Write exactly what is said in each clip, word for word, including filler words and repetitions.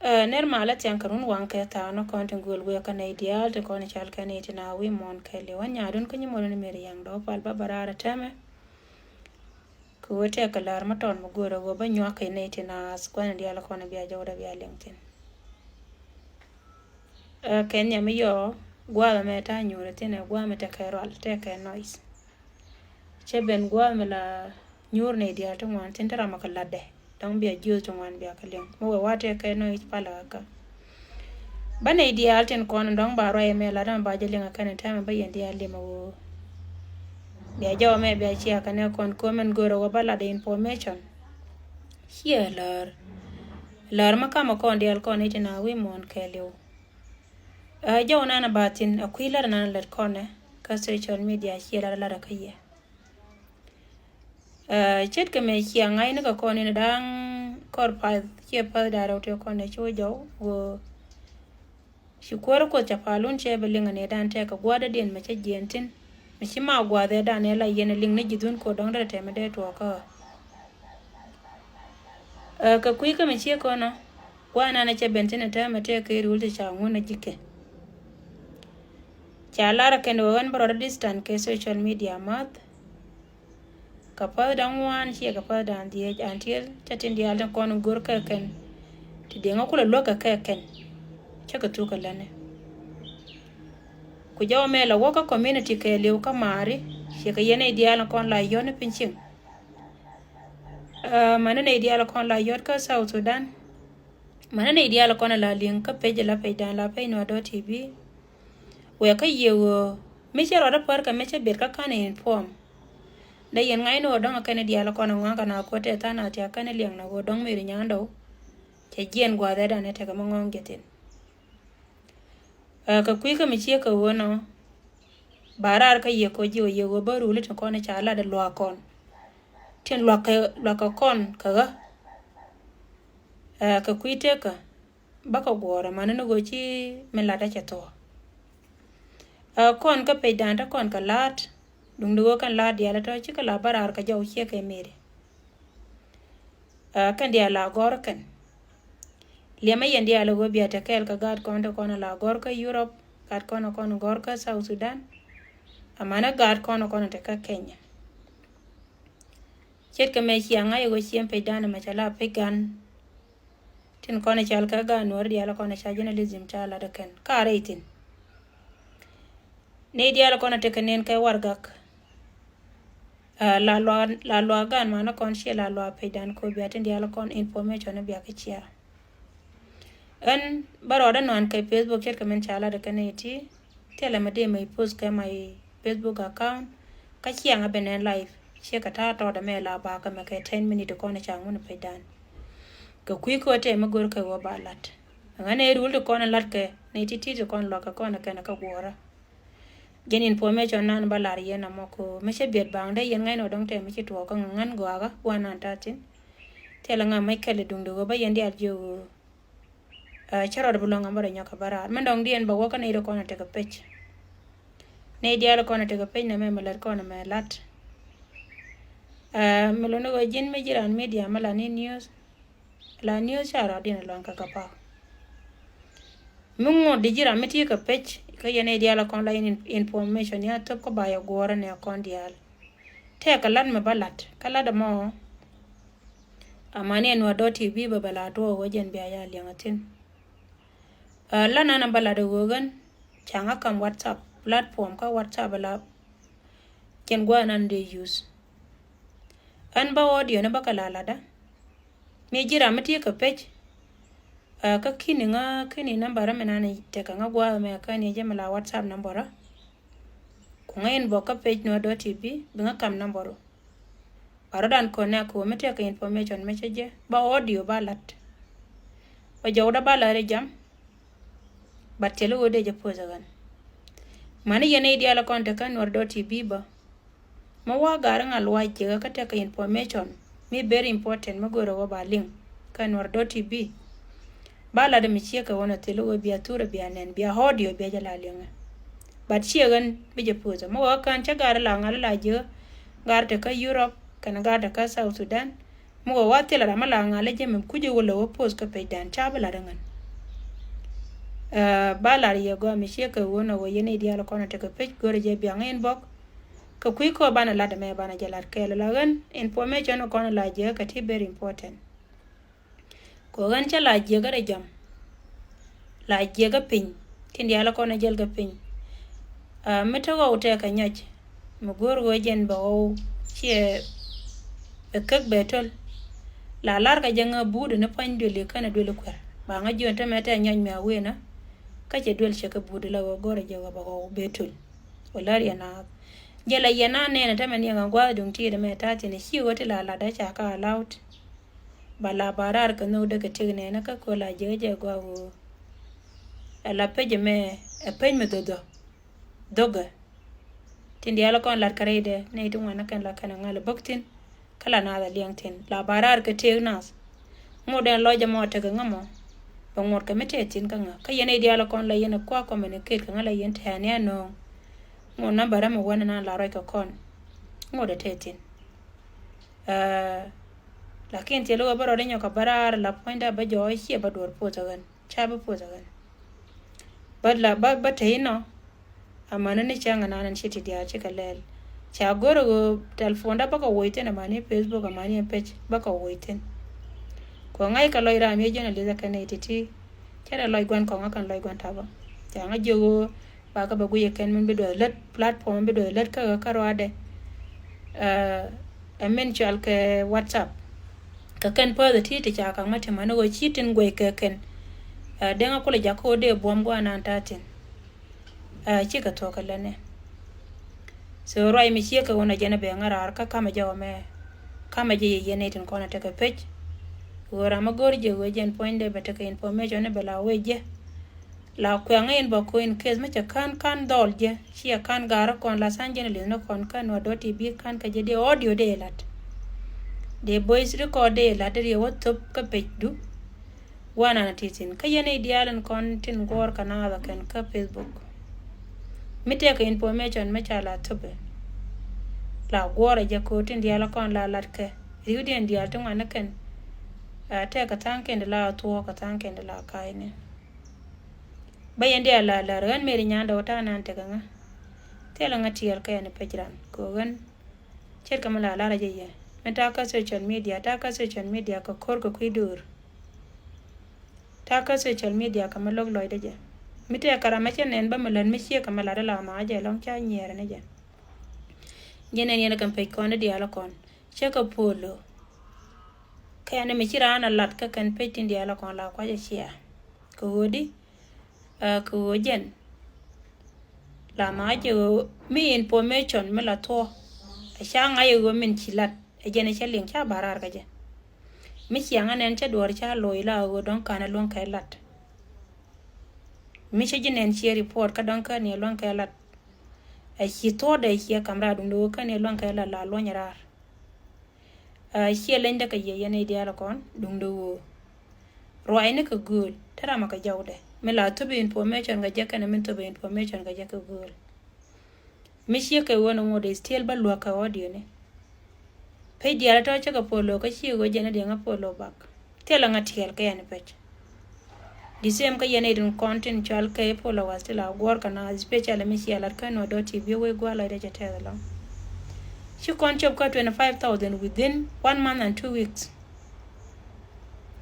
Ɛ, nɛr malä thiaŋ kɛ run waŋ kɛ thaw ni kɔn tin gööl wëë kä nɛy diaal tin kɔn i̱ cal kɛ nɛy tin a wi̱i̱ muɔ̱ɔ̱n kɛɛliw. Ɣän nyaadun kä nyi muɔ̱ɔ̱n ni meri yaŋ dɔ̱ pal bä bä raar ɛ tɛmɛ. Kɛ ɣöö tɛk kɛ la̱r mä tɔn mi göörä ɣöö bä nyuak kɛ nɛy tin a kuɛn diaal kɔn bia jɔwdä bia liŋ thi̱n. Ɛ, kɛ nhiam i̱ yɔɔ gua̱a̱th ɛmɛ ta̱a̱ nyuurä thi̱n ɛ gua̱a̱th mi tekɛ rual tekɛ noise. Cɛ ben gua̱a̱th mi la nyuur nɛy diaal ti ŋuan thi̱n ti ram a kɛ la̱tdɛ dɔ̱ŋ bia jiöth ti ŋuan bia kɛ liŋ mi wee wa tekɛ noise palä kä. Bä nɛy diaal tin kɔn dɔ̱ŋ ba ruac ɛmɛ lat ɛmɛ ba jɛ liŋ a kɛn in tɛmɛ bä yɛn diaal liŋ a ɣöö bia jɔw ɛmɛ bia cia kɛn ɛ kɔn ko̱mɛn görä wä bä lat information. Ciɛ lär lär mä kamɛ kɔn diaal kɔn i̱ tin a wi̱i̱ muɔ̱ɔ̱n kɛɛliw. Ɛ, jɔw nan a ba thi̱n a kui̱ lat nan lät kɔnɛ kä social media ciɛ lat lat a kä yɛ. Ɛ, ce̱tkɛ mɛ cia ŋa̱cni kɛ kɔn in da̱a̱ŋ kɔr path ciɛ path da̱a̱ rɛw tëë kɔn ɛ ci wä jɔw wä. Ci kuäärä Kuoth ca palun cɛ bɛ liŋ anɛ dan tɛk kɛ gua̱a̱r dädiɛn mɛ cä jiɛn thi̱n. Mɛ ci ma gua̱a̱th ɛ dan ɛ la yɛn ɛ liŋ ni ji̱thun ko̱ dɔ̱ŋ dee tɛmɛ dee tuɔɔkä. Ɛ, kɛ kui̱ kä mɛ ciɛ kɔn ɔ gua̱a̱r nan ɛ cɛ ben thi̱n ɛ tɛmɛ tɛk kɛ riwul ti ca ŋun ɛ ji̱kɛ. Ca lar ɛ kɛn ɣöö ɣän bä rɔɔdä distance kɛ social media math. Kɛ päth da̱ŋ ŋuan ciɛ kɛ päth da̱ŋ dhieec until cä tin diaal tin kɔn in gör kɛ kɛn. Ti diɛŋä kulɛ luäk kɛ kɛ kɛn. Cä kɛ thuk kɛ lätni. Ku jɔw mɛ la wä kä community kɛɛliw kä maari ciɛ kɛ yɛn i̱ diaal in kɔn la yɔ̱t ni piny cieŋ. Ɛ, mani nɛy diaal in kɔn la yɔ̱t kä South Sudan. Mani nɛy diaal in kɔn la liŋ kä page la page dan la page Nuer dot T V. Wëë kä yiëë ɣöö mi cɛ ruat a pär kɛ mi cɛ biɛt kä ka̱n in puɔm. Dee yɛn ŋa̱cni ɣöö dɔ̱ŋ a kɛn i̱ diaal kɔn a ŋɔa̱ŋ kɛ na kuɔt tɛth tha̱a̱ŋ na thia̱k kɛn i̱ liɛŋ na ɣöö dɔ̱ŋ mi ri nyan dɔw. Cɛ jiɛn gua̱a̱th ɛ dan ɛ tekɛ mi ŋɔ̱ŋ jɛ thi̱n. Ɛ, kɛ kui̱ kä mi ciek kɛ ɣöö nɔ ba raar kä yiëë kɔ ji̱ ɣöö yiëë ɣöö bä ruli tin kɔn i̱ ca lat i̱ luaak kɔn. Tin luaak kɛ luaak kɛ kɔn kɛ ɣä. Ɛ, kɛ kui̱ tekä. Bä kɛ guɔ̱ɔ̱r ɛmani ni ɣöö ci min lat ɛ cɛ thuɔ̱k. Ɛ, kɔn kä pecdan te kɔn kɛ la̱a̱t duŋdɛ ɣöö kɛn la̱a̱t diaal ɛ tɔ̱ cikɛ la bä raar kɛ jɔw ciɛ kɛ meri. Ɛ, kɛn diaal la gɔ̱r kɛn. Liɛmɛ yɛn diaal ɛ ɣöö bia te kɛɛl kɛ gaat kɔn te kɔn la gɔ̱r kä Europe, gaat kɔn kɔn gɔ̱r kä South Sudan. Amanɛ gaat kɔn kɔn te kä Kenya. Ce̱tkɛ mɛ cia ŋa̱c ɛ ɣöö ciɛm pecdan ɛmɛ cɛ la pec gan. Tin kɔn i̱ cal kɛ gaat Nuɔ̱ɔ̱ri diaal kɔn i̱ ca journalism ca lat ɛ kɛn ka rɛy thi̱n. Nɛy diaal kɔn i̱ tekɛ nen kɛ warɛgak. Ɛ, la luaak, la luaak gaat manä kɔn ciɛ la luaak pecdan kɔ bia tin diaal kɔn information i̱ bia kɛ cia. Ɣän bä rɔɔdä nɔan kɛ Facebook ce̱tkɛ min ca lat ɛ kɛn i̱ ti. Thilɛ mɛ dee mɛ post kɛ my Facebook account. Kä ciaŋ a ben ɛn live ciɛ kɛ ta̱a̱ tɔɔt ɛmɛ la bakä mɛ kɛ ten minute kɔn ca ŋun pecdan. Kɛ kui̱ kɛ ɣöö tɛmɛ gör kɛ ɣöö ba lat. Ɛŋa nɛ rul ti kɔn lat kɛ nɛ ti̱ti̱ ti kɔn luak kɛ kɔn kɛn kä guɔ̱ɔ̱rä. Jɛn information nan ba lar yɛn amɔ kɛ ɣöö mɛ cɛ biɛt baŋ dee yɛn ŋa̱cnɔ dɔ̱ŋ tɛmɛ ci tuɔɔk kä ŋa̱n gɔaakä gua̱n nan ta̱thi̱n. Thilɛ ŋa mɛ kɛl i̱ duŋdɛ ɣöö ba yɛn diaal jiök ɣöö Ɛ, cä rɔɔdɛ bi luäŋ ɛ bä rɔ nyɔk kɛ bä raar. Min dɔ̱ŋ diɛn bɛ wä kä nɛy ti kɔn ɛ tekɛ pec. Nɛy diaal kɔn ɛ tekɛ pec nɛ mɛ mi lät kɔn ɛ mɛ lat. Ɛ, mi luni ɣöö ji̱n mi ji̱ ran media mi la ni news. La news ca rɔɔd diɛn ɛ luäŋ kɛ kɛ pa̱a̱k. Mi ŋot di ji̱ ran mi ti kɛ pec kä yɛn nɛy diaal kɔn la in, information ni a thop kä ba yɛ guɔ̱ɔ̱rä nɛ kɔn diaal. Tɛk kɛ lat mi bä lat kä lat ɛmɔ. Amäni ɛn wä dɔ̱ T V bä bɛ la tuɔɔk wä jɛn bia ya liɛŋ a thi̱n. Ɛ, lat nan bä lat ɛ ɣöö ɣän ca̱ŋ a kam WhatsApp platform kä WhatsApp ɛ la jɛn gua̱a̱th nan dee use. Ɣän bä audio ni bä kɛ la latdä. Mi ji̱ ram mi ti kɛ pec. Ɛ, kä ki̱ni ŋä ki̱ni number mi nan tekɛ ŋä gua̱a̱th mɛ kä ni jɛ mi la WhatsApp number. Ku ŋä inbox kä page Nuer dot T V bi ŋä kam number. Ba rɔ̱dan connect kɛ wä mi tekɛ information mi cä jɛ ba audio ba lat. Ba jɔwdä ba lat ri jam. But thil i̱ ɣöö dee jɛ post ɛ ɣän. Mäni yɛn i̱ diaal ɛ kɔn tekä Nuer dot T V bä. Mi wa gaari ŋa luaac jiäkä kä tekɛ information mi very important mi go̱o̱rɛ wä ba liŋ kä Nuer dot T V. Ba lat mi ciek kɛ ɣän a thil i̱ ɣöö bia thurɛ bia nɛn bia audio bia jɛ la liŋɛ. But ciɛ ɣän bi jɛ post mi wä kään cä gaari la ŋa̱l la jiäkä gaari tekä Europe kɛnɛ gaari tekä South Sudan. Mi wä wa thil ram mi la ŋa̱l jɛ mi kucä wä lɛ wä post kä page dan ca bi lat ɛ ŋän. Ɛ, ba lar yɛ gɔaa mi ciek kɛ ɣöö nɔ ɣöö yɛn i̱ diaal kɔn a tekɛ pec, go̱rɛ jɛ biaŋ inbox. Kɛ kui̱ kɔ banɛ lat ɛmɛ banɛ jɛ lat kɛɛl la ɣän information kɔn la jiäkä kɛ ti very important. Kɛ ɣän cä la jiäkä rɛ jam. La jiäkä piny. Tin diaal kɔn a jɛl kɛ piny. Ɛ, mi te ɣɔw tɛɛkɛ nyɔc. Mi go̱o̱r ɣöö jɛn bɛ ɣɔw ciɛ bɛ käk bɛ töl. La lar kɛ jɛ ŋä buudä ni pua̱ny duëli känɛ duëli kuɛr. Ba ŋä jiön tämɛ tɛ nyɔc mi a wëë nä. Kä cɛ duël cɛ kɛ buudä la ɣöö go̱rɛ jɛ ɣöö bɛ ɣɔw bɛ töl. Wä lär yɛ naath. Jɛ la yɛn a nɛɛnɛ tämɛ niɛŋ a gua̱a̱th duŋ ti̱i̱t ɛmɛ ta̱a̱ thi̱n ci̱ ɣöö ti la lat dee ca kä a laut. Ba la ba raar kɛ nhök dee kɛ tiek nɛɛnä kä köl a jiäkä jɛ gua̱a̱th ɣöö. Ɛ la pec ɛmɛ ɛ pec mi dho̱dhɔ. Dhokɛ. Tin diaal kɔn lat kɛ rɛydɛ nɛy ti ŋuan ni kɛn la kɛn a ŋa̱l a bäk thi̱n. Kä la naath a liɛŋ thi̱n la ba raar kɛ tëëk naath. Ŋot ɛn lɔc ɛmɔ tekɛ ŋä mɔ. Bɛ ŋot kɛ mi tëë thi̱n kä ŋä kä yɛn nɛy diaal kɔn la yɛn a kua communicate kɛ ŋä la yɛn tɛ̈ɛ̈ni a nööŋ. Ŋot namba rɛm a wän ɛn an la ruac kɛ kɔn. Ŋot ɛ tëë thi̱n. Ɛ, lakin thil wä bä rɔɔdɛ nyɔk kɛ bä raar la puɔ̱nydä bä jɔɔc ciɛ bä duɔ̱ɔ̱r puɔth ɛ ɣän. Ca bi puɔth ɛ ɣän. Bä la bä bä te inɔ. Amäni ni cäŋ anan ɛn ci ti diaal cikɛ lɛl. Ca go̱r ɣöö telephone da bä kɛ woc thi̱n amäni Facebook amäni ɛn pec bä kɛ woc thi̱n. Kɛ ŋa̱c kɛ lɔc ram yɛ journalist ɛ kɛn ɛ ti̱ti̱. Cɛ rɛ lɔc gua̱n kɔŋä kɛn lɔc gua̱n ta̱bä. Ca ŋa̱c jiök ɣöö ba kä bɛ guic ɛ kɛn min bi duɔth lät platform min bi duɔth lät kä ɣä kä ruaadɛ. Ɛ min cual kɛ WhatsApp. Kɛ kɛn päth ɛ ti ti ca ka̱ŋ mä ti mäni ɣöö ci tin guɛc kɛ kɛn. Ɛ deŋä kulɛ jakä ɣöö dee buɔ̱m gua̱a̱n an ta̱a̱ thi̱n. Ɛ cikɛ thuɔ̱k kɛ lät nɛ. So ruac mi ciek kɛ ɣöö nɔ jɛn ɛ bɛ ŋä raar kä ka̱mɛ jɛ ɣɔmɛ. Ka̱mɛ jɛ yɛ yɛn ɛ tin kɔn ɛ tekɛ pec. Ɣöö ram ɛ go̱r jɛ ɣöö jɛn puɔ̱nydɛ bɛ tekɛ information ɛ bɛ la wec jɛ. La kuɛŋ in bä ko in case mi cɛ ka̱n ka̱n dhɔl jɛ ciɛ ka̱n ga̱r kɔn la sa̱n jɛn li̱th ni kɔn kä nuɔt dɔ̱ ti bi ka̱n kä jɛ dee audio dee lat. Dee voice record dee lat dee riɛ wä thop kä page du. Wanɛ na ti thi̱n kä yɛn i̱ diaal in kɔn tin guɔ̱ɔ̱r kɛ naath ɛ kɛn kä Facebook. Mi tëëkɛ information mi ca la thopɛ. La guɔ̱ɔ̱rɛ jɛ ko̱o̱r tin diaal kɔn la latkɛ ri̱wdiɛn diaal ti ŋuan ni kɛn. Ɛ tëëkɛ tha̱a̱ŋ kɛn di la thuɔ̱ɔ̱k kɛ tha̱a̱ŋ kɛn di la ka̱a̱cni. Bä yɛn diaal la lär ɣän meri nyandɛ wä ta̱a̱ nan tekɛ ŋä. Thilɛ ŋä tiɛɛl kɛ yɛn pec ran kɛ ɣän. Ce̱tkɛ mi la lar a jɛ yɛ mi ta̱a̱ kä social media ta̱a̱ kä social media kɛ ko̱r kɛ kui̱ do̱r. Ta̱a̱ kä social media kɛ mi lo̱k lɔcdä jɛ mi tëë kɛ ram mi cɛ nɛn bä mi lät mi ciek kɛ mi lat ala nhɔakä jɛ lɔ̱ŋ ca nyiɛɛrɛ ni jɛ. Jɛ nɛn yɛn kɛn pec kɔn i̱ diaal kɔn cɛ kɛ polo. Kɛn mi ci raan a lat kä kɛn pec tin diaal kɔn la kuac a cia kɛ ɣöödi. Ɛ kɛ ɣöö jɛn la nhɔakä jɛ ɣöö mi information mi la thuɔ̱k. Ɛ ca ŋa̱c ɛ ɣöö min ci lat ɛ jɛn ɛ cä liŋ ca ba raar kä jɛ. Mi ciaŋä nɛn cä duɔ̱ɔ̱r ca loc la ɣöö dɔ̱ŋ ka̱n ɛ luäŋ kɛ lat. Mi cä ji̱ nɛn ciɛ report kä dɔ̱ŋ kä ni ɛ luäŋ kɛ lat. Ɛ ci thuɔ̱ɔ̱dɛ ciɛ ka̱m raar duundɛ ɣöö kä ni ɛ luäŋ kɛ lat la luɔ̱ny raar. Ɛ ciɛ leny dä kɛ yɛ yɛn i̱ diaal kɔn duŋdɛ ɣöö ruacni kɛ gööl te ramɛ kɛ jɔwdɛ mi la thop information kɛ jɛ kɛnɛ min thop information kɛ jɛ kɛ gööl. Mi ciek kɛ ɣöö ni ŋot i̱ still bä luäk kɛ audio ni. Pec diaal tɔ̱ cä kɛ polo kä ci ɣöö jɛn i̱ diɛŋä polo bak. Thilɛ ŋa tiɛɛl kɛ yɛn pec. The same kä yɛn itin kɔn tin cual kɛ followers ti la guɔ̱ɔ̱r kɛ na especially mi cia lat kä nuɔt dɔ̱ ti bi wee gua̱a̱r lɔcdɛ cɛ tɛth ɛlɔ̱ŋ. Ci kɔn cop kä twenty five thousand within one month and two weeks.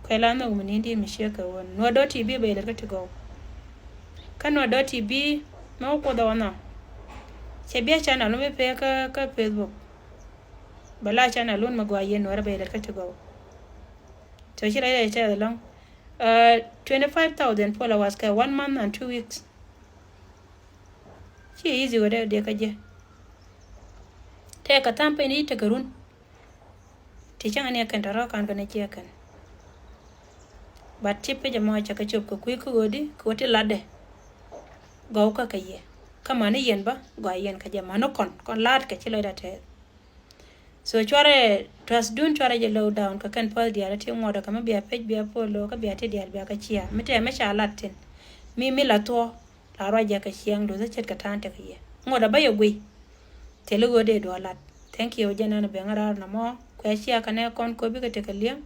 Kɛ la nhök mi ni̱n di̱i̱t mi ciek kɛ ɣöö nuɔt dɔ̱ ti bi bɛ lät kä ti gɔw. Kä nuɔt dɔ̱ ti bi mi wä kuoth ɛ wä nhɔk. Cɛ bia channel mi pee kä kä Facebook. Bɛ la channel wun mi gɔaa yɛn nuɔt bɛ lät kä ti gɔw. Tɔ ci rɛy rɛy tɛth ɛlɔ̱ŋ. Twenty five thousand followers kɛ one month and two weeks. Ci easy wä dee dee kä jɛ. Tɛk kɛ tham piny i̱ tekɛ run. Ti cäŋ ni ɛ kɛn tɔ̱rɔ̱ kan kɛn ɛ ciɛ kɛn. But ci pecɛ mɔ cɛ kɛ cop kɛ kui̱ kä ɣöödi kɛ ɣöö ti latdɛ. Gɔw kä kɛ yɛ kä mäni yɛn bä gɔaa yɛn kä jɛ mäni kɔn kɔn la̱a̱t kɛ ci lɔcdä tɛth. So cuarɛ trust dun cuarɛ jɛ low down kɛ kɛn päth diaal ti ŋuɔ̱t kɛ mi bia pec bia polo kä bia ti diaal bia kɛ cia mi tɛmɛ ca lat thin. Mi mi la thuɔ la ruac jɛ kɛ ciɛŋ duth ce̱tkɛ ta̱a̱n tekɛ yɛ ŋuɔ̱t a bä yɛ guiy. Thil i̱ ɣöö dee duɔ̱ɔ̱r lat. Thank you jɛ nɛn a ben a raar nɔmɔ kuɛ cia kɛ nɛ kɔn kopi kɛ tekɛ li̱eŋ.